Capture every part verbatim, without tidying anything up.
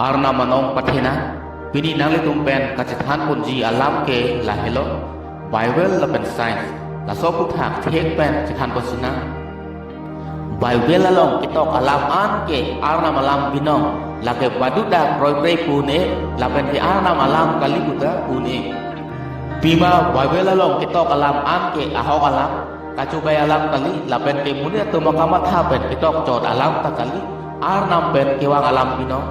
Arnam anong pathena, pini nanglitum pen kachethan ponji alam ke lahelo, Bible lapen Science. Laso aphuthak thek pen chethan ponsinang. Bible along ketok alam an ke Arnam alam binong, lake baduta kroikre pu un-e, lapen ke Arnam alam kali pu ta pu un-e. Pima Bible along ketok alam an ke ahok alam, kachobei alam kali, lapen ke monit atum akamatha pen ketok chot alam ta kali, Arnam pen kevang alam binong.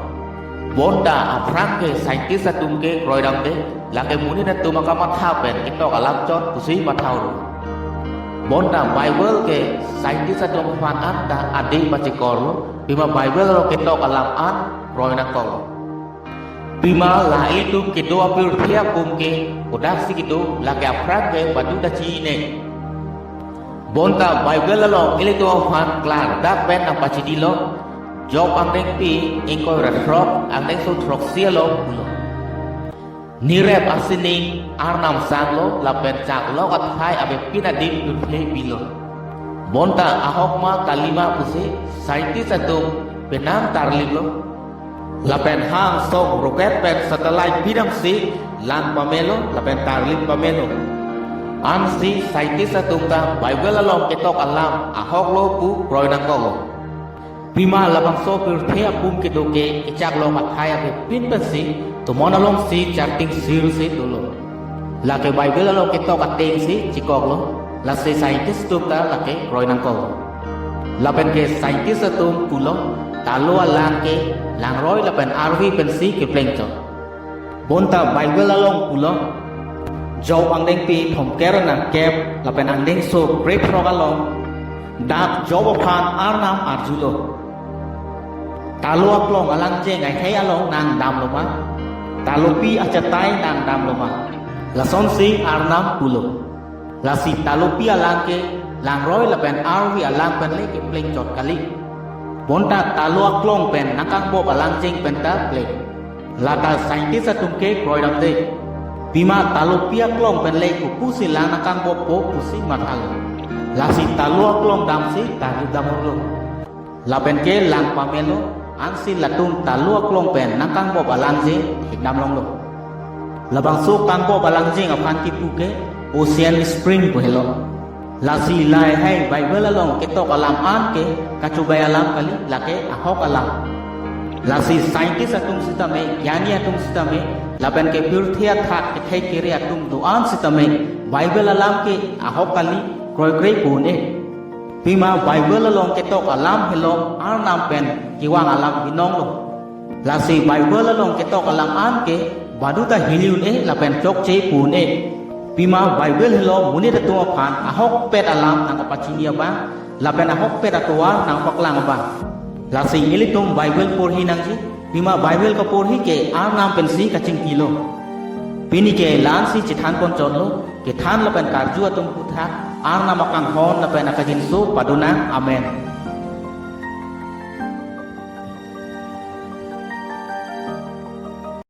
Bonta aphrang ke scientist atum ke kroidamde, lake monit atum akamatha pen ketok alam chot pusi matha ru. Bonta Bible ke scientist atum aphan anta adim pachekor lo, pima Bible along ketok alam an kroi nangkok lo. Pima la ilitum kedo apirthe apum ke kodaksi kedo, lake aphrang ke baduta chinine. Bonta Bible along ilitum aphan klardak pen nangpachini lo, Job angdengpi ingkoi ra throk, angdengso throksi along pulo, nirep asining Arnam sanglo lapen chaklok athai avepin adim pirthe pilo. Bonta ahok ma kali ma pusi scientist atum penang tarlip lo. Lapen hang song rocket pen satellite pidamsi lang pamelo lapen tarlip pamelo. Ansi scientist atum ta Bible along ketok alam ahok lo pu kroi nangkok lo. Pima labangso pirthe apum kedo ke kechaklok athai avepin pensi tomon alongsi charting sirsi dolo. Lake Bible along ketok atengsi chekok lo, lasi scientist atum ta lake kroi nangkok lo. Lapen ke scientist atum pulo, talo alang ke langroi lapen arvi pensi kepleng chot. Bonta Bible along pulo, Job angdengpi thomkep ra nangkep lapen angdengso krethrok along, dak Job aphan Arnam arjulo, talo aklong alangjeng ahei along nang damlo ma? Talopi achatai nang damlo ma? Lasonsi Arnam pulo. Lasi talopi alang ke langroi lapen arvi alang pen le kepleng chot kali. Bonta talo aklong pen nangkangbop alangjeng pen ta pleng. Lata scientist atum ke kroidamde, pima talopi aklong pen le kopusi lang nangkangboppo pusi mathalo. Lasi talo aklong damsi tarlip dam urlo. Lapen ke lang pamelo, ansi latum talo aklong pen nangkangbop alangjeng thekdam longlo. Labangso kangbop alangjeng aphan kipu ke ocean spring pu helo. Lasi lahei Bible along ketok alam an ke kachobei alam kali, lake ahok alam. Lasi scientist atum sitame, gyani atum sitame, lapen ke pirthe athak kethek kere atum do-an sitame, Bible alam ke ahok kali, kroikre pu un-e. Pima Bible along ketok alam helo Arnam pen kevang alam binong lo. Lasi Bible along ketok alam an ke baduta hili un-e lapen chokche pu un-e. Pima Bible helo monit atum aphan ahokpet alam nangkapachini abang lapen ahokpet atovar nangpaklang abang. Lasi ilitum Bible porhi nangji, pima Bible kaporhi ke Arnam pensi kachingkilo. Pini ke la-ansi chethan pon chotlo, kethan lapen karju atum aphuthak Arnam akanghon lapen akajinso padonang. Amen.